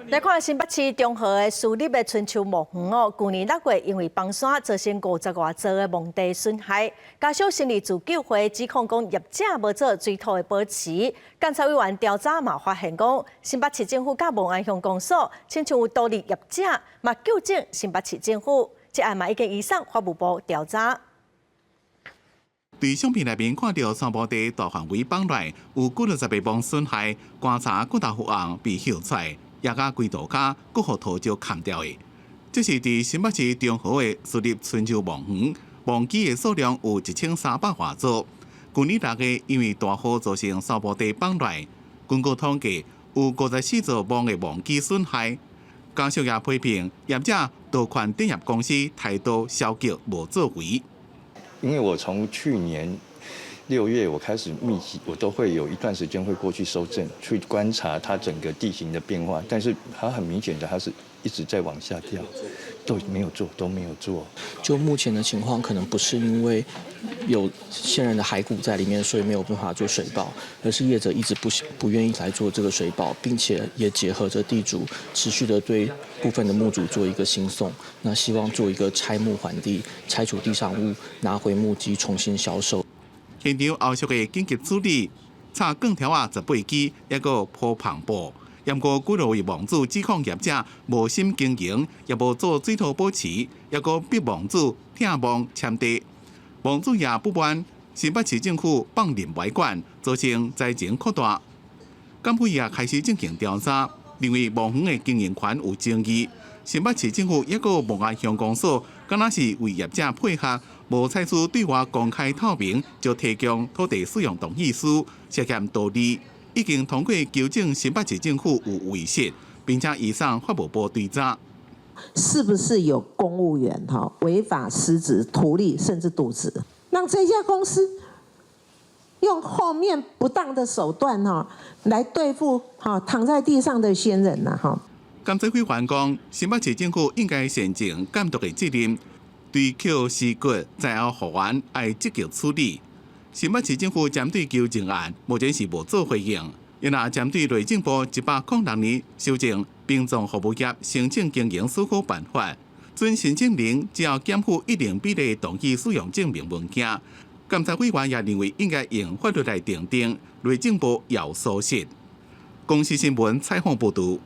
來看新北市中和的私立的春秋墓園哦，舊年6月因為崩山造成50外座的墓地損害，加上新里自救會指控講業者無做水土的保持，監察委員調查嘛發現講，新北市政府佮望安鄉公所親像有圖利業者，嘛糾正新北市政府，這案嘛已經移送法務部調查。佇相片內面看著山坡地大範圍崩落，有幾若十个墓損害，棺材骨頭烽被抾出來，也佮規塗跤閣予土石崁掉的。這是佇新北市中和的私立春秋墓園，墓基的數量有1300外座。舊年6月因為大雨造成山坡地崩落，根據統計有54座墓的墓基損害。家屬也批評業者道權電業公司態度消極無作為。因為我從去年6月我開始密集，我都會有一段時間會過去搜證，去觀察它整個地形的變化。但是它很明顯的，它是一直在往下掉，都沒有做，都沒有做。就目前的情況，可能不是因為有先人的骸骨在裡面，所以沒有辦法做水保，而是業者一直不願意來做這個水保，並且也結合着地主持續的對部分的墓主做一個興訟，那希望做一個拆墓還地，拆除地上物，拿回墓基重新銷售。現場後續的緊急處理，插鋼條仔18支，抑閣鋪帆布。毋過幾落位墓主指控業者無心經營，也無做水土保持，抑閣逼墓主拆墓簽地。墓主也不滿新北市政府放任不管，造成災情擴大。監委也開始進行調查，認為墓園的經營權有爭議。新北市政府抑閣望安鄉公所，敢若是為業者配合，無採取對外公開透明，就提供土地使用同意書，涉嫌圖利，已經通過糾正新北市政府有違失，並且移送法務部追查。是不是有公務員哈違法失職、圖利甚至瀆職，讓這家公司用後面不當的手段哈來對付哈躺在地上的先人吶哈？監察委員講，新北市政府應該善盡監督的責任，對抾屍骨災後復原愛積極處理。新北市政府針對糾正案，目前是無做回應。伊若針對內政部106年修正殯葬服務業申請經營許可辦法，準申請人只要檢附一定比例同意使用證明文件。監察委員也認為應該用法律來訂定，內政部要屬實。公視新聞採訪報導。